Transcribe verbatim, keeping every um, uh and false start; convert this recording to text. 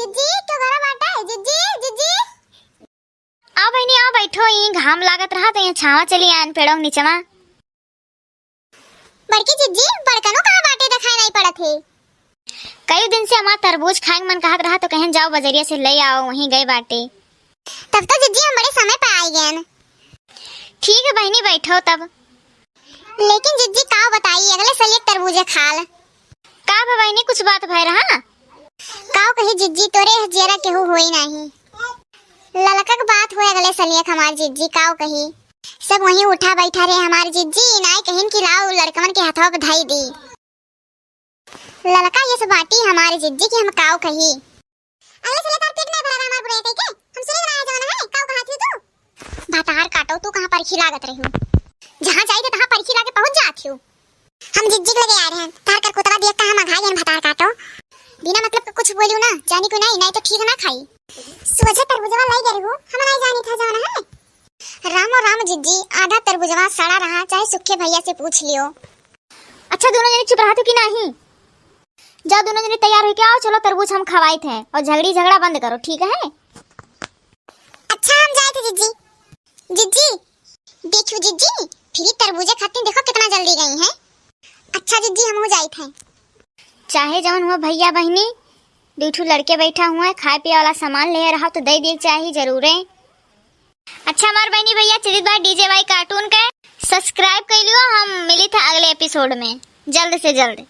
जिज्जी, क्यों घरा बाटे? जिज्जी, जिज्जी। आओ बहिनी, आओ बैठो, ई घाम लागत रहा तो यहाँ छावा चली आयन पेड़ों के नीचवा। बड़की जिज्जी, बड़कनो कहाँ बाटे, देखाई नहीं पड़त है। कई दिन से हमार तरबूज खाए के मन कहत रहा तो कहन जाओ बजरिया से ले आओ, वहीं गए बाटे। तब तो जिज्जी हम बड़े समय पे आई गए। ठीक है बहिनी, बैठो तब। लेकिन जिज्जी काव बताई, अगले सलियक तरबूजे खाल। का भा बहिनी, कुछ बात भय रहा? काव कही जिज्जी, तोरे जियरा केहू होई नाही। ललकक बात होए अगले सलियक हमार जिज्जी, काव कही। सब वहीं उठा बैठा रहे हमार जिज्जी, नाई कहिन कि लाओ लड़कमन के हथवा पे धई दी। ललका ये सब बाटी हमार जिज्जी कि हम काव कही। अगले सलियक तार पेट में भरा रहा हमार बुढ़िया कह के, हम सुनी ना जवान है, काव कहा थी तू? भतार काटो, तू कहाँ परखी लागत रही हो? जहाँ जाई थे तहाँ परखी लागे पहुँच जात हो। हम जिज्जी के लगे आ रहे हैं, तार कर कुतवा दिया कहाँ मंगाई हैं भतार काटो। बिना मतलब के कुछ बोलियो ना, जानी को नहीं, नहीं तो ठीक ना खाई। सोझे तरबुजवा लाई गए हो, हम नहीं जानी था जाना है। रामो राम जिज्जी, आधा तरबुजवा सड़ा रहा, चाहे सुखे भैया से पूछ लियो। अच्छा दोनों जने चुप रहा तो कि नहीं? जाओ दोनों जने तैयार होके आओ, चलो तरबूज हम खवाइत हैं और झगड़ी झगड़ा बंद करो, ठीक है? अच्छा हम जाए थे जिज्जी। जिज्जी, देखियो जिज्जी, फिरी तरबूजे खातिर देखो कितना जल्दी गई हैं। अच्छा जिज्जी, हम हो जाइत हैं। चाहे जवन हुआ भैया बहिनी, दू ठू लड़के बैठा हुआ है, खाए पिए वाला सामान ले रहा तो दे दिए चाही जरूरे। अच्छा हमार बहिनी भैया चलित बा डीजे वाई कार्टून के subscribe कर लियो, हम मिली थे अगले episode में जल्द से जल्द।